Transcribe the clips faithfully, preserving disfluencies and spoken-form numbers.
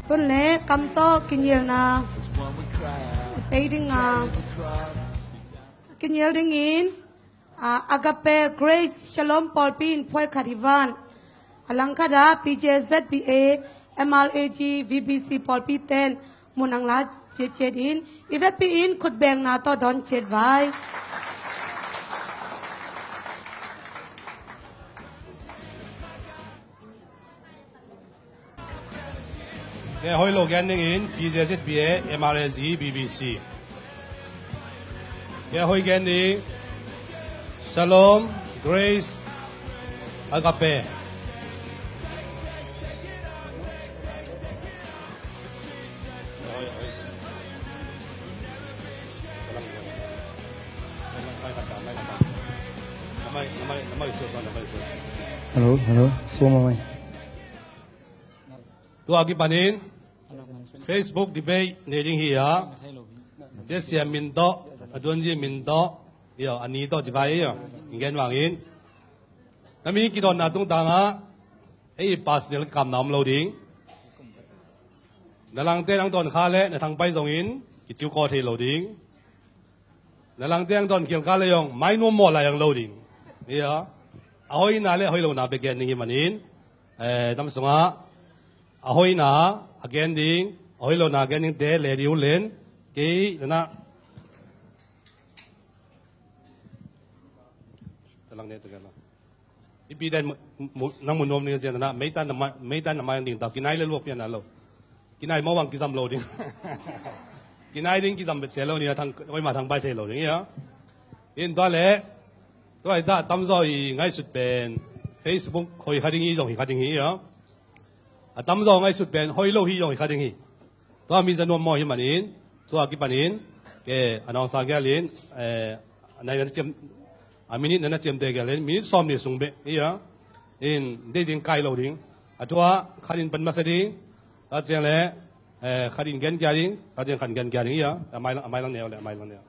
Tun le kam tawh kinialna pei ding a, kinial dingin, ah, Agape Grace Shalom pawlpi in phuai khat hi van. A langkhat ah P J Z B A, M R A G, V B C pawlpi ten mun ang la ciatciat in, i vekpi in khutbengna tawh dawn ciat vai. Kei hoih lo gen dingin P Z Z B A, M R A G, B B C. Kei hoih gen ding Shalom, Grace, Agape. Hello, hello. Sua mai. Tua kipanin Facebook debate nei ding hi a. Jessiah min tawh, a duanzi min tawh, io, a ni tawh ci vai io. Ingen vangin. Na mi kidawnna tungtangah ei personal kamna om lo ding. Na langte nang dawn kha le na thangpai zongin kiciu kaw thei lo ding. Na langte ang dawn khial kha le zong mai nuam mawh lai ang lo ding. Ia, a hoihna le a hoih lona bek gen ding hi manin, eh, tam sungah a hoihna a gen ding, a hoih lona a gen dingte le dih uh len. Kei nana talang ne tagal lo. I pi den mu-, mu-, nang mu nuam ning cian na, meitan na mai, meitan na mai ding ta, kinai le luak pian na lo. Kinai mawh bang kizam lo ding. Kinai ding kizam bet sia lo ni, a thang, oi ma thang pai thei lo ding, ia. In tua le, tua i ta tamzaw i ngaihsut pen, Facebook hoih kha ding hi zong hi kha ding hi, ia. A tamzaw ngaihsut pen, hoih lo hi zong hi kha ding hi. Tua mi za nuam maw hi manin, tua kipanin, ke, a nawngsa gel in, eh, a nai na ciam, a minute na na ciamte gel in, minute sawm ni sung beh, ia. In, dei ding kai lo ding. A tua, khat in pan masa ding, khat ciang le, eh, khat in gen kia ding, khat ciang khat gen kia ding, ia. A mai lang, a mai lang neu le, a mai lang neu.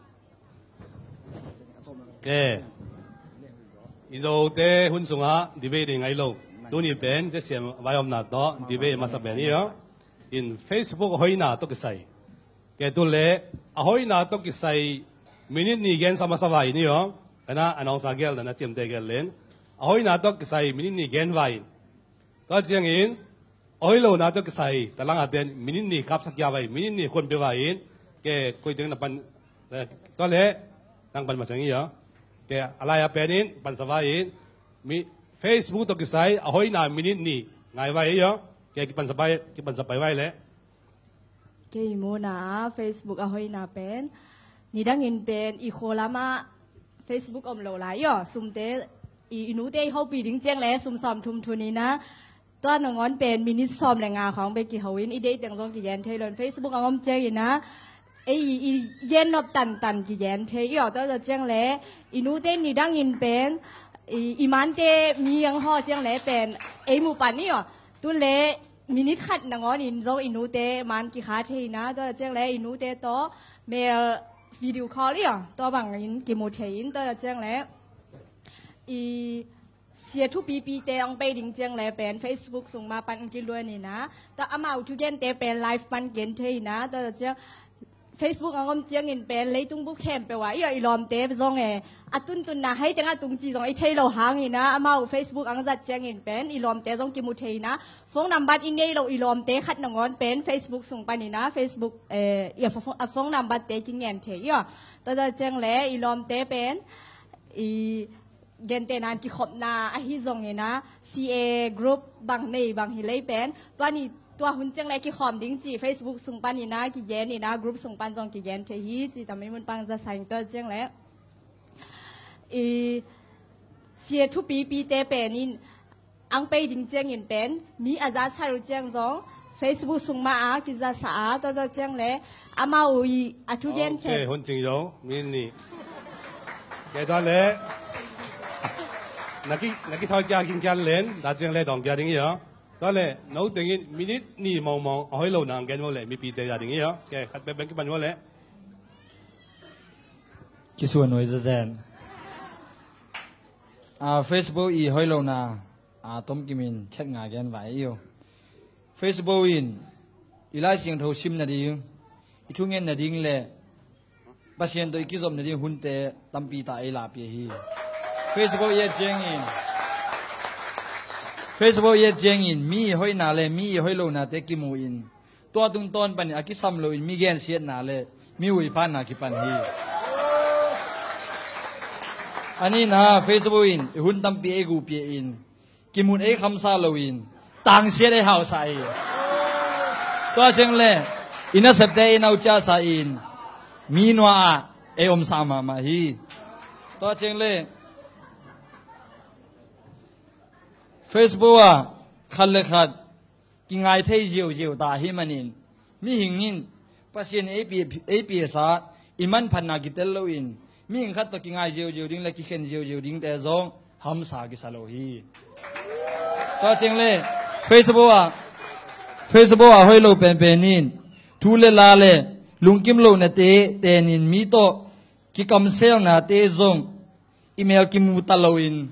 Ke. I Zote hun sungah debate ding ngai lo. Tuni pen, Jessiah vaihawmna tawh, debate masa pen, ia. In Facebook hoihna tawh kisai. Ke tu le, a hoihna tawh kisai, minute ni gen sa masa vai ni aw. Kana a nawngsa gel na na ciamte gel len. A hoihna tawh kisai, minute ni gen vai. Tua ciangin, a hoih lona tawh kisai, talang a ten, minute ni kapsak kia vai, minute ni kuan pe vai in. Ke, koi teng na pan, eh, tua le, nang pan masa ngi aw. Ke, a lai a pen in, pan sa vai in. Mi, Facebook tawh kisai, a hoihna minute ni, ngai vai aw. Ke, kipan sa pai, kipan sa pai vai le. Kei muna Facebook a hoihna pen. Nidangin pen i khualamah Facebook om lo lai aw. Sumte i, i nute i hopih ding ciang le sum sawm thum thun ina. Tua nangawn pen minute sawm le nga khawng bek kiho in i deih teng zong kigen thei lo in Facebook a om ciang ina. Ei i, i gen nop tantan kigen thei aw. Tua tua ciang le i nute nidangin pen i, i mante mi ang haw ciang le pen ei mu pan aw. Tu le minute khat nangawn in zong i nute man kikha thei ina, tua ciang le i nute tawh mel video call ia, tua bangin kimu thei in, tua ciang le i sia thupipite ang pei ding ciang le pen Facebook sung ma pan kiluan ina, tua amau thugente pen live pan gen thei ina, tua ciang Facebook ang om ciangin pen leitung buk khempeuh ah i, i lawmte zong e, a tuntunna hei tengah tung ci zong i thei lo hang ina, amau Facebook ang zat ciangin pen i lawmte zong kimu thei ina, phone number i nei lo i lawmte khat nangawn pen Facebook sung pan ina, Facebook, eh, i a phone, a phone number te kingen thei ia. Tua zat ciang le i lawmte pen i gentehna in kikhopna ahi zongin a, C A group bang nei bang hi lei pen, tua ni, tua hun ciang le kikhawm ding ci Facebook sung pan ina kigen ina, group sung pan zong kigen thei hi ci tam i mun pang za sa ing. Tua ciang le i C A thupipite pen in ang pei ding ciangin pen mi a za sa uh ciang zong Facebook sung ma a kiza sa a, tua tua ciang le amau i a thugen. Ok, khen hun cing zo, minute ni. Ke tua le na ki, na ki thoi kia kin kian len, da ciang le dong kia ding ia. Tua le no tengin minute ni mong mong a hoih lo nang gen mo le mipite ya ding ia. Ke khat pe beng kipan mo le. Kisuan hoi zazen. Ah, Facebook i hoih lo na, ah, tom kimin chat nga gen vai io. Facebook in i Lai Siangtho sim nading, i thungen nading le Pasian tawh i kizop nading hunte tampi tak ei lapia hi. Facebook i et ciangin, Facebook i et ciangin mi i hoihna le mi i hoih lonate kimu in, tua tungtawn panin a kisam loin mi gensiatna le mi huiphanna kipan hi. A nihna, Facebook in i hun tampi ei guhpia in, kimun ei khamsa loin tangsiat ei hausa hi. Tua ciang le i nasepte ei nauciasa in mi nuah ah ei omsa mahmah hi. Tua ciang le Facebook ah khat le khat kingai thei ziauziau ta hi manin, mihing in Pasian in ei pia, ei piasa i manphatna kitel loin, mihing khat tawh kingai ziauziau ding le kikhen ziauziau dingte zong hamsa kisa lo hi. Tua ciang le Facebook ah, Facebook ah hoih lo penpen in thu le la le lungkim lohnate tenin mi tawh kikamselnate zong i mel kimu ta loin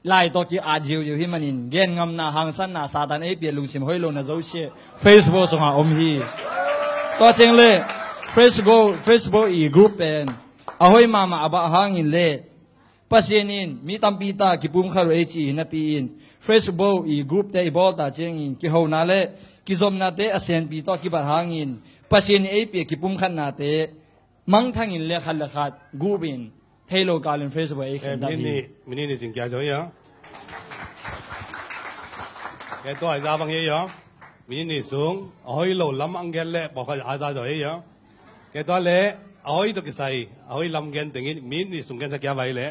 lai tawh ki-at ziauziau hi manin, genngamna, hangsanna, Satan ei pia lungsim hoih lohna zosia Facebook sungah om hi. Tua ciang le Facebook, Facebook i group pen a hoih mahmah a bah hangin le Pasian in mi tampi tak kipumkhat uh ei ci hi napi in, Facebook i group te i bawl ta ciangin kihona le kizopnate a senpi tawh kibat hangin Pasian in ei pia kipumkhatnate mangthangin le khat le khat group in thei lo kalin Facebook ei khen ta hi. Minit nih, minit nih cing kia zo ia. Kei tua ai za bang ia. Minit nih sung a hoih lo lam ang gen le pawlkhat a za zo ia. Kei tua le a hoih tawh kisai a hoih lam gen tengin minit nih sung gensa kia vai le.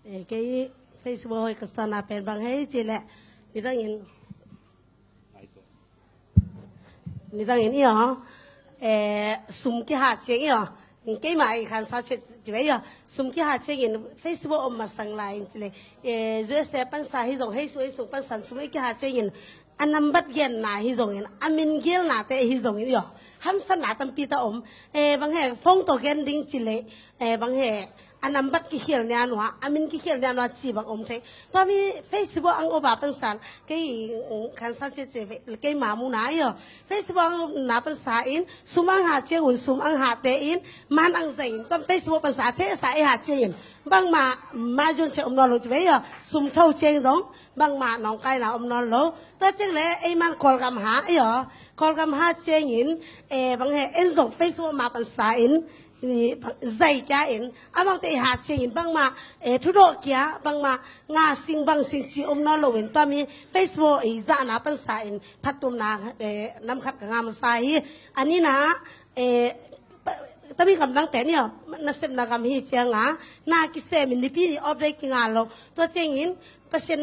Eh, kei Facebook hoih ka sana pen bang hei ci le nidangin Nidangin i aw, eh, sum kihat ciang i aw, keima i khansa ciang i aw, sum kihat ciangin Facebook om masang lai in ci le, eh, U S A pansa hi zong hei su ei sung pansan sum ei kihat ciangin a nambat genna hi zongin a min gelnate hi zongin i aw, hamsanna tampi ta om, eh, bang he phone tawh gen ding ci le, eh, bang he a nambat kikhial nia nua, a min kikhial nia nua ci bang om thei. Tua mi Facebook ang oba pansan kei, mm, khansa cece ve, keima muna i aw. Facebook ang na pansa in sum ang ha ciangun sum ang hate in man ang zai in tua Facebook pansa thesa ei ha ciangin bangma ma jon ce om nawn lo ci ve i aw. Sum tho ciang zong bangma nawngkaina om nawn lo. Tua ciang le ei man Kawlgam ha i aw. Kawlgam ha ciangin, eh, bang he en zong Facebook ma pansa in i zai kia in amaute i hat ciangin bangma, eh, thudawh kia bangma nga sing bang sing ci om nawn loin tua mi Facebook i zahna pansa in phattuamna, eh, namkhat ka nga masa hi. A nihna, eh, pa-, tami gamdang pen i aw, nasepna gam hi cianga na kisemin nipi ni update kinga lo. Tua ciangin Pasian,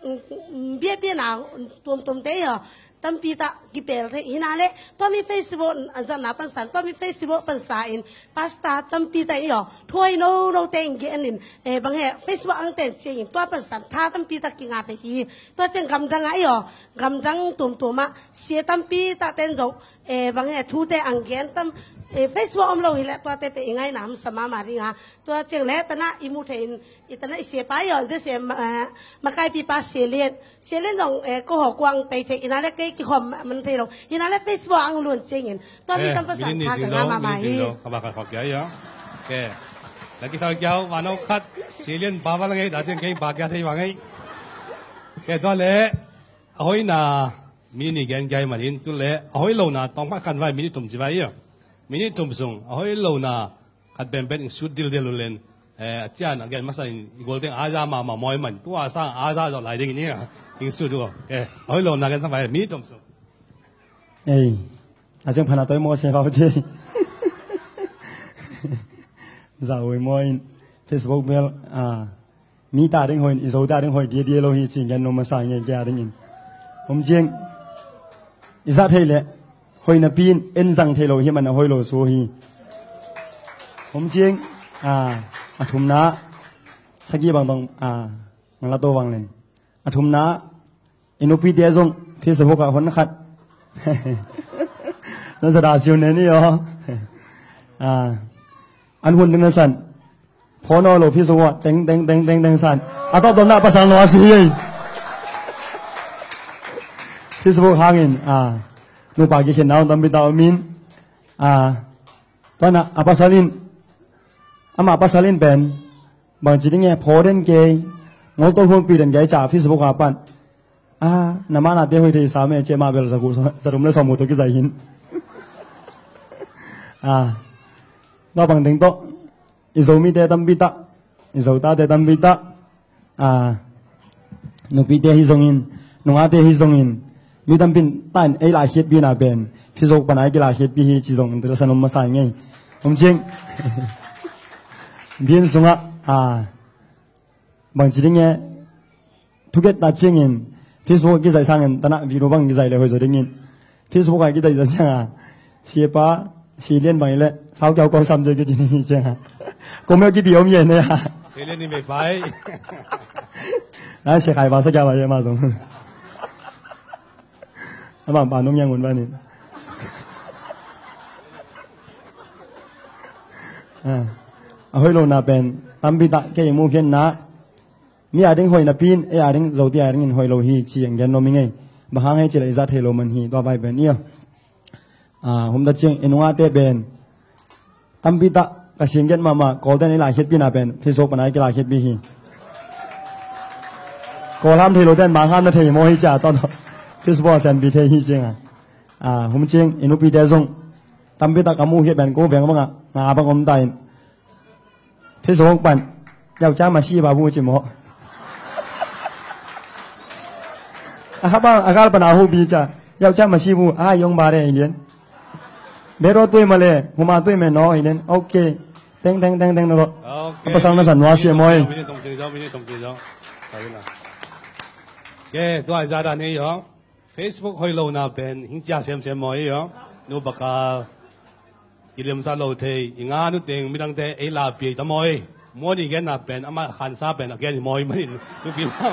mm, mm, biakpiakna tuamtuamte i aw tampi tak kipel thei hi na le, tua mi Facebook a zatna pansan, tua mi Facebook pansa in pastor tampi tak i aw thuai no no te in gen in, eh, bang he Facebook ang ten ciangin tua pansan tha tampi tak kinga thei hi. Tua ciang gamdang a i aw, gamdang tuamtuam ah sia tampi tak ten zong, eh, bang he thute ang gen tam, eh, Facebook om lo hi le tuate pe i ngaina hamsa mama ding a. Tua ciang le tana i mu thei in i tana i siapa i aw, Jesse, eh, makaipipa Sia Lian. Sia Lian zong, eh, ko ho kuang pei thei ina le kei kikhom man thei lo. Ina le Facebook ang luan ciangin tua mi tam pasal tha ka nga mama hi. Ka ba khat khawk kia i aw. Ke. Laki khawk kia i aw, mano khat Sia Lian ba ba la ngei, da ciang kei ba kia thei ba ngei. Ke tua le a hoihna minit nih gen kia i manin tu le a hoih lohna tawng phat khan vai minit thum ci vai i aw. Minit thum sung a hoih lohna khat benben in sut dildel uh len, eh, a cian a gen masa in i gol teng a za mahmah mawi man tua sang a za zawh lai ding in i a in sut uh. Eh, a hoih lohna gen sang vai minit thum sung. Ei, a ciang phana toi maw se vau ci. Za ui maw in Facebook bel, ah, mi ta ding hoih, i zo ta ding hoih dia dia lo hi ci gen no masa nge kia ding in. Om ciang i za thei le hoih napi in en zang thei lo hi man a hoih lo su hi. Om ciang, ah, a thumna sagi bang tong, ah, ngala to bang len. A thumna i nupi te zong Facebook ah hon khat. Na zada siu ne ni yo. Ah, an hun ding na san. Phone lo Facebook ah teng teng teng teng teng san. A top dom na pasal no a si hi. Facebook hangin, ah, Nupa kikhenna hong tampi tak om in. A, tua na, a pasal in, amah pasal in pen bangci ding e, phaw den kei, ngoltol khulpi den kei ca Facebook a pan. A, na manate hoih thei sam e, ci e, mah bel za kul, za thum le sawm kul tawh kizai hi in. A, tua bang teng tawh i Zomite tampi tak, i Zotate tampi tak, a, nupite hi zongin, nungate hi zongin, mi tampi in tan ei lakkhiatpihna pen Facebook pan a i kilakkhiatpih hi ci zong in telasan om masa ngei. Om cing. Biakinn sungah, a, bangci ding e, thugen ta ciangin Facebook a kizai sangin, tana video bang kizai le hoih zaw dingin. Facebook a kizai ta ciangin, siapa, si lian bang i le, sau kiau kau sam cia kici ni ciangin. Ko mel kipi om ye ne a. Si lian ni me pai. Na sia khai ba sa kia ba ye ma zong. Ama ba nung yang un ba ni. A, a hoih lo na pen tampi tak kei mu khian na. Mi a ding hoih napi in, ei a ding, Zote a dingin hoih lo hi ci ang gen nuam ing ei. Bang hang hei ci le i zat thei lo man hi, tua bai pen i a. A, hum ta ciang, i nungate pen tampi tak ka sing gen mahmah, Kawlten ei lakkhiatpihna pen Facebook pan a i kilakkhiatpih hi. Kawl ham thei lo ten bang ham na thei maw hi cia, tua tua. Facebook a sianpih thei hi ciang a. A, hum ciang, i nupite zong tampi tak ka mu khiat pen ko veng bang a, nga bang om ta in. Facebook pan, yau ca ma si ba bu ci maw. A ha bang, a gal pan a hu bi ca, yau ca ma si bu, a yong ba de hi lian. Bero tui ma le, huma tui me no hi lian. Ok. Teng, teng, teng, teng, no. Ok. Apa sang na san wa sia maw. Minit tong cing zong, minit tong cing zong. Ke, tua i za dan hi yong. Facebook hoih lo na pen hing cia semsem maw i aw. Nu pakal kiliamsa lo thei, i nga nu teng midangte ei la piai ta maw i. Muan i gen na pen, ama khansa pen a gen hi maw i manin. Nu pi ma.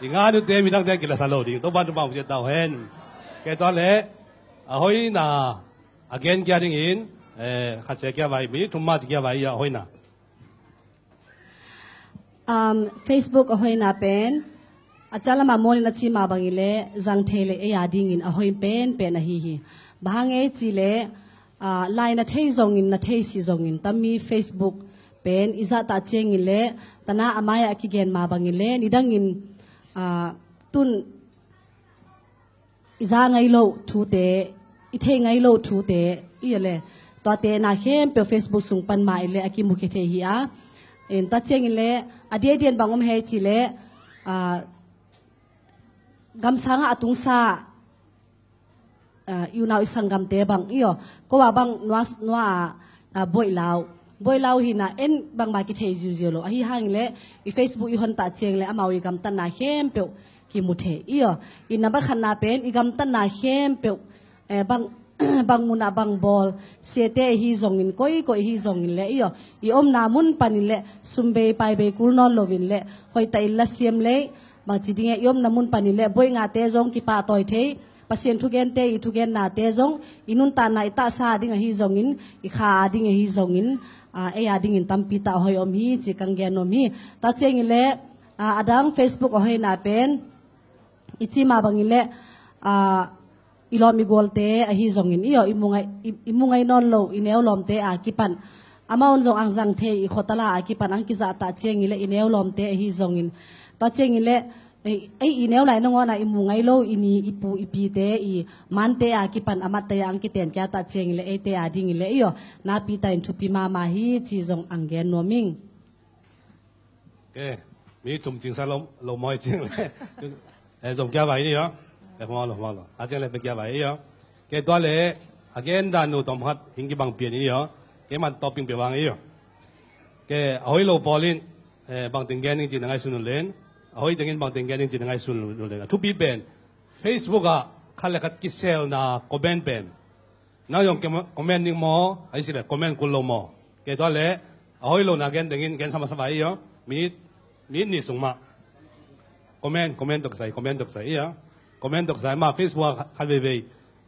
I nga nu te midangte kilasa lo ding. Topan tu bang cia tau hen. Ke tua le, a hoih na, a gen kia dingin, eh, khat cia kia vai, minit thum ma cia kia vai, i a hoih na. Um, Facebook a hoihna pen, a cialama muanin a cima bangin le, zang thei le ei a dingin a hoih penpen ahi hi. Bang hang ei ci le, ah, lai na thei zongin, na thei si zongin, tami Facebook pen, i zahta ciangin le, tana a mai-ah a kigen ma bangin le, nidangin, ah, tun i za ngai loh thute, i thei ngai loh thute, i le, tuate na khempeuh Facebook sung pan ma i le, a kimu khia thei hi a. En, tua ciangin le, a diaidian bang om hei ci le, a, gamsangah a tungsa, a, i unau i sanggamte bang, i aw, ko a bang nua, nua a, a, boih lau. Boih lau hi na en bangma kithei ziuziau lo. Ahi hangin le, i Facebook i hon ta ciang le, amau i gamtatna khempeuh kimu thei. I aw, i na bakhatna pen, i gamtatna khempeuh, eh, bang, bang mun ah bang bawl, siate ahi zongin, koikoi ahi zongin le, i aw, i omna mun panin le, sumbei, paibei, kul nawn loin le, hoihta in la siam lei, bangci ding e, i omna mun panin le, boih ngate zong kipahtawi thei, Pasian thugente, i thugennate zong, i nuntakna i tahsa a ding ahi zongin, i kha a ding ahi zongin, a, ei a dingin tampi tah a hoih om hi, ci kang gen om hi. Tua ciangin le, a, a dang Facebook a hoihna pen, i cima bangin le, a, i lawm i gualte ahi zongin, i aw, i mu ngai, i, i mu ngai nawn lo, i neu lawmte a kipan. Amau zong ang zang thei, i khotala a kipan, ang kizahta ciangin le, i neu lawmte ahi zongin. Tua ciangin le, Ei, ei, i neu lai nangawn a i mu ngai lo, i ni, i pu, i pite, i mante a kipan a mattaya ang kiten kia ta ciangin le, eite a dingin le, i aw, napi ta in thupi mama hi, ci zong ang gen nuam ing. Ke, mi thum cing sa lo, lo mawi ciang le. Eh, zong kia vai ni aw. Eh, maw lo, maw lo. A ciang le pe kia vai i aw. Ke tua le, a gen dan nu tom khat, hing kibang pian i aw. Ke man topping pe vang i aw. Ke, a hoih lo pawl in, eh, bangteng gen ding ci na ngaihsun uh len, a hoih tengin bangteng gen ding ci na ngaihsun uh len. A thupi pen, Facebook ah khat le khat kiselna comment pen. Nang zong comment ding maw, a hi si le comment kul lo maw. Ke tua le, a hoih lo na gen tengin, gen sama sa vai i aw. Minit, minit nih sung mah. Comment, comment tawh kisai, comment tawh kisai i aw. Comment tawh kisai mah, Facebook ah khat veivei.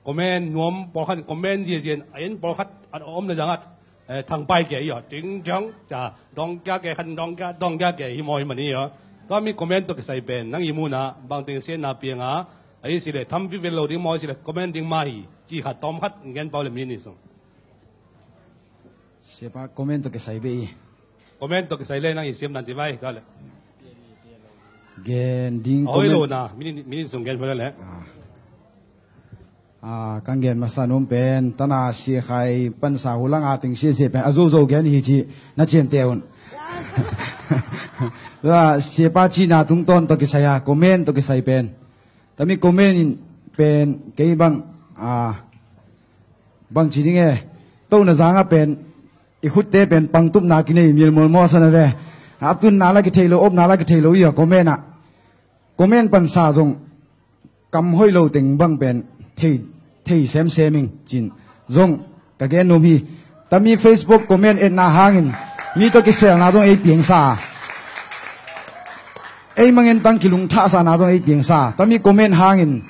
Comment nuam pawlkhat, comment ziazia in, a en pawlkhat, a om na zang at, eh, thangpai ke i aw, ting tiang, ca, dong kia ke, khan dong kia, dong kia ke, hi maw hi mani i aw. Tua mi comment tawh kisai pen, nang i muna, bangteng siatna pianga, Ahi si le, tham vivel lo ding maw, ahi si le, comment ding mah hi, ci khat tawm khat gen pau le minute nih sung. Siapa comment tawh kisai bei. Comment tawh kisai le nang i siam dan ci vai ka le. Gen ding a hoi lo comment na, minute, minute sung gen pau le le. Ah. Ah, kan gen masa num pen, tana siakhai pansa hulang a ting siasia pen, a zozo gen hi ci, na ciamteh un. Tua siapa cina tungtawn tawh kisai a, comment tawh kisai pen. Tami comment in pen, kei bang, ah, bang ci ding e, tona zanga pen, i khutte pen pangtupna kinei milmual mawh sa na ve. A tunna la kithei lo, opna la kithei lo, ia comment ah. Comment pansa zong, kam hoih lo teng bang pen thei, thei semsem ing cin zong ka gen nuam hi. Tami Facebook comment etna hangin mi tawh kiselna zong ei piangsa. Ei mangentang kilungthahsana zong ei piangsa. Tami comment hangin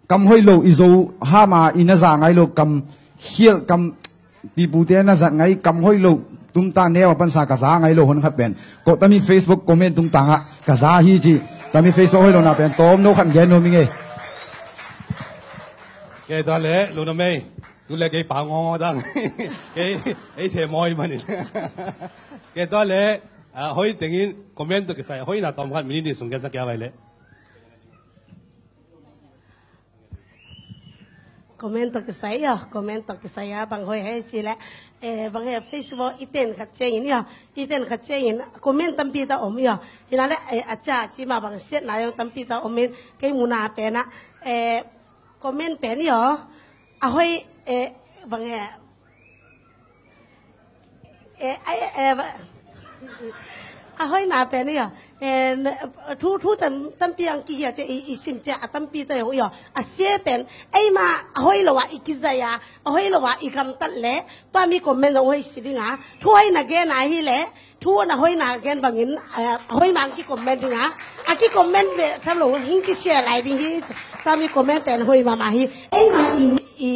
kam hoih lo i zo hama i na za ngai lo kam khial kam pipute na zat ngai kam hoih lo tumta neu a pansa ka za ngai lo hon khat pen. Ko tami Facebook comment tungtangah ka za hi ci. Tami Facebook hoih lo na pen tawm no khat gen nuam ing ei. Kei tua le, lu na mei. Tu le kei pa ngong dang. Kei, ei the moi manin. Kei tua le, ah, hoi tengin comment tawh kisai, hoi na tawm khat minute nih sung gen sak kia vai le. Comment tawh kisai ia, comment tawh kisai a, bang hoi hei ci le, eh, bang hei Facebook i ten khat cengin ia, i ten khat cengin, comment tampi ta om ia, ina le, eh, a ca ci ma bang siatna iong tampi ta om in, kei muna pena, eh, comment pen ia, a hoi, eh, bang hei, Eh, ai, eh, ba-, a hoina pen ia. Eh, n-, thu, thu tam, tampi ang kigia cia, i, i sim cia, a tampi ta ia. A sia pen, ei ma, a hoi lo a, i kizai a, a hoi lo a, i gamtat le, tua mi comment lo hoi si ding a. Thu hoi na gen a hi le, thu na hoi na gen bangin, eh, a hoi ma ang ki comment ding a. A ki comment be, tham lo, hing ki share lai ding hi, tua mi comment pen hoi ma ma hi. Ei ma, i, i,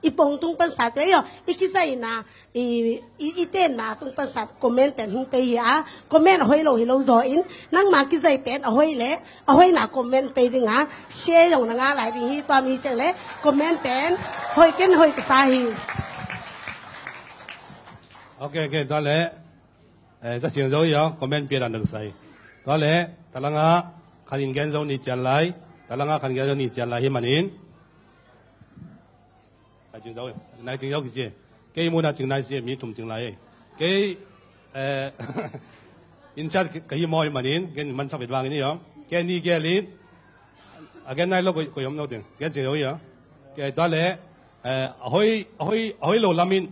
i pong tung pansa cia ia, i kizaina, i, i, i tenna tung pansa comment pen hong pei hi a, comment a hoi lo hi lo zaw in, nangma kizai pen a hoi le, a hoina comment pei ding a, share zong na ngah lai ding hi tua mi ciang le, comment pen hoi ken hoi ka sa hi. Ok, ok, tua le, eh, za siang zo ia, comment pia dan da ka sa hi. Tua le, talanga, khan in gen zo ni cian lai, talanga khan gen zo ni cian lai hi manin. Nai Cing Zo, Nai Cing Zo kici. Kei muna cing nai ci, mi thum cing lai. Kei, eh, in charge ka hi maw i manin, gen man sak vet vangin i om. Kei ni gelin, a gen nai lo ko, ko i om no ding. Gen Cing Zo i om. Kei tua le, eh, a hoi, a hoi, a hoi lo lamin,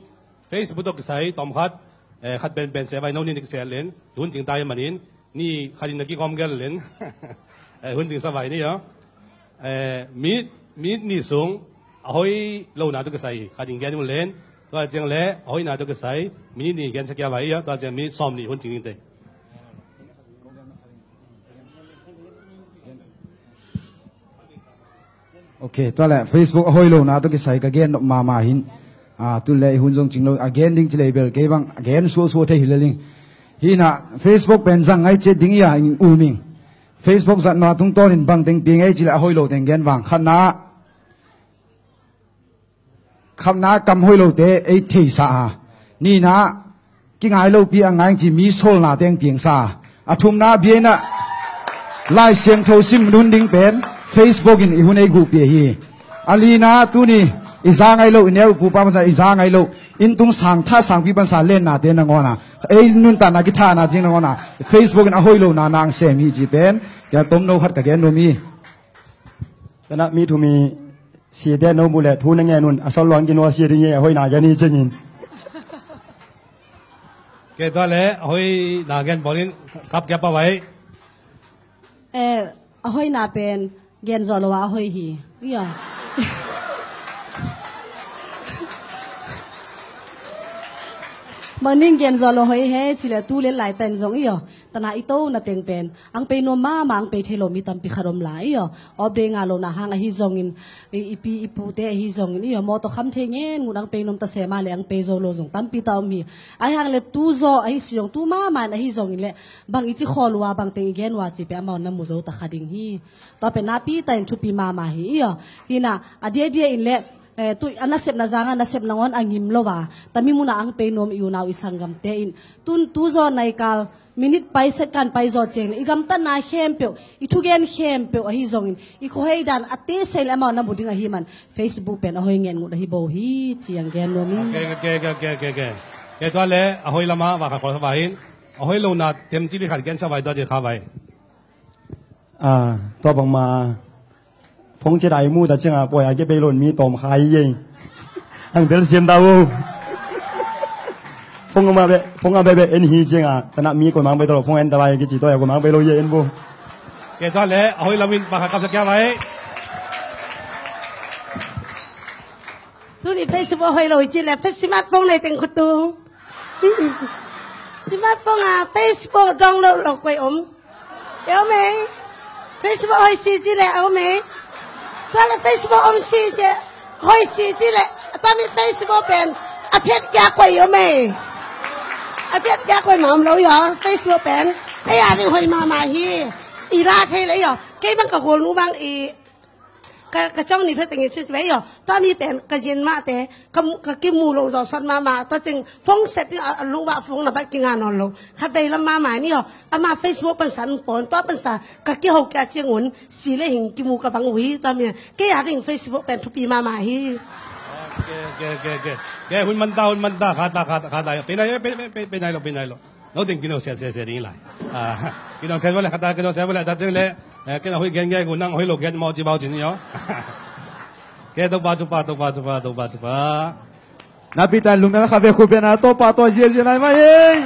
Facebook tawh kisai, tawm khat, eh, khat pen pen se vai no ni ni kise len, hun cing tai manin, ni khat in na kikhawm gel len. Eh, hun cing sa vai ni ia. Eh, mi, mi ni sung, a hoi lo na tu kisai, khat in gen un len. Tua ciang le, a hoi na tu kisai, mi ni gen sa kia vai ia, tua ciang mi sawm ni hun cing in te. Ok, tua le Facebook a hoi lo na tu kisai ka gen nop ma ma hin. Ah, tu le i hun zong cing lo, a gen ding ci le bel, kei bang, a gen sua sua thei hi le ling. Hi na, Facebook pen zang ngai ciat ding ia, in um ing. Facebook zatna tungtawn in bang teng pia ngai ci le a hoi lo teng gen vang. Khatna, khatna kam hoi lo te, ei theisa a. Nina, kingai lo pi a ngai ci mi solna teng piangsa. A thumna biaina, Lai Siangtho sim hun ding pen, Facebook in i hun ei guh pia hi. A lina tuni, i za ngai lo, i neu pupa pansa i za ngai lo, inn tung sang tha sangpi pansa lenna te nangawn a. Ei nuntakna kithana ding nangawn a. Facebook in a hoi lo na nang sem hi ci pen, kia tom no khat ka gen nuam hi. Tana mi thum i si te no bu le thu na ngen un, a sol luang ki no si ding e, a hoi na gen hi cengin. Kei tua le, a hoi na gen bawlin, kap kia pa vai. Eh, a hoina pen gen zawh lo a a hoi hi. Ia. Ning gen zaw lo hoi he, ci le tu le lai tan zong i aw. Tana i to na teng pen ang pei nuam mama, ang pei thei lo mi tampi khat om lai i aw. Off day nga lo na hang ahi zongin, i, i pi i pute ahi zongin i aw, mawtaw kham thei ngen ngun ang pei nuam ta se ma le ang pei zo lo zong tampi ta om hi. Ahi hang le tu zaw ahi si zong tu mama in ahi zongin le bang i ci khawl ua, bang teng i gen ua ci pe amau na mu zo ta kha ding hi. Tua pen napi ta in thupi mama hi i aw. Hina a dia dia in le, eh, tu a nasep na zanga nasep nangawn a ngim lo a, tami muna ang pei nuam i unau i sanggamte in tun tu zaw naikal minit pai second pai zaw ciang le i gamtatna khempeuh, i thugen khempeuh ahi zongin i khuahei dan a te sei le amau na mu ding ahi man Facebook pen a hoi ngen ngut ahi bo hi, ciang gen nuam in. Ke, ke, ke, ke, ke, ke. Ke tua le a hoi lama va kha kol sa vai in, a hoi lo na tem ci bi khat gen sa vai tua ci kha vai. Ah, tua bangma phone cih dai mu ta cianga poi a ke bei lon mi tawm khai ye. Ang bel siam ta u. Phone ma be, phone a be be en hi cianga tana mi ko mang bei to phone en ta lai ke ci to ya ko mang bei lo ye en bu. Ke ta le a hoi lamin pa kha kap sa kya lai. Tuni Facebook hoi lo ci le Facebook phone nei teng khutung. Smartphone a Facebook download lo koi om. E om ei. Facebook hoi si ci le om ei. Tua le Facebook om si ci hoi si ci le. Tami Facebook pen a phet kya koi om ei. A phet kya koi ma om lo yo Facebook pen. Ei a ding hoi mama hi. I la thei le yo. Kei bang ka hol nu bang i ka, ka cong ni phet tengin cin ve yo. Tua mi pen ka yin mah te ka, ka kimu lo zawsat mama. Tua cing phone set ni a, a lung bah phone na bat kinga nawn lo. Khat bei lam mama ni yo. Ama Facebook pansa nung pon tua pansa ka kiho kia ciang un si le hing kimu ka bang ui. Tua mi kei a ding Facebook pen thupi mama hi. Ke, ke, ke, ke. Ke hun manta, hun manta, khata, khata, khata. Pe nai, pe, pe, pe, pe nai lo, pe nai lo. No ding kino sia sia sia ding lai. Ah, kino sia bole khata kino sia bole khata ding le. Eh, kino hui gen gen gu nang hui lo gen mo ci bau ci ni yo. Ke to pa to pa to pa to pa to pa to pa. Na pi tan lum na kha ve khu be na to pa to zia zia lai ma ye.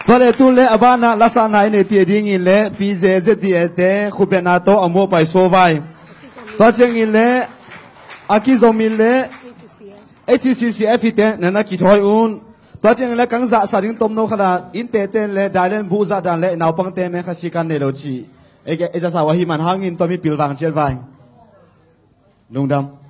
Tua le tu le a ba na la sa na i nei pi ding in le pi ze ze pi e te khu be na to a mo pai so vai. Tua ciang in le a ki zom in le H C C F i te na na ki thoi un. Tua ciang le kang za sa ding tom no khala in te ten le dai len bu za dan le naupang te me kha si kan nei lo ci. E ke, e za sa wa hi man hangin to mi pil vang cial vai. Lungdam.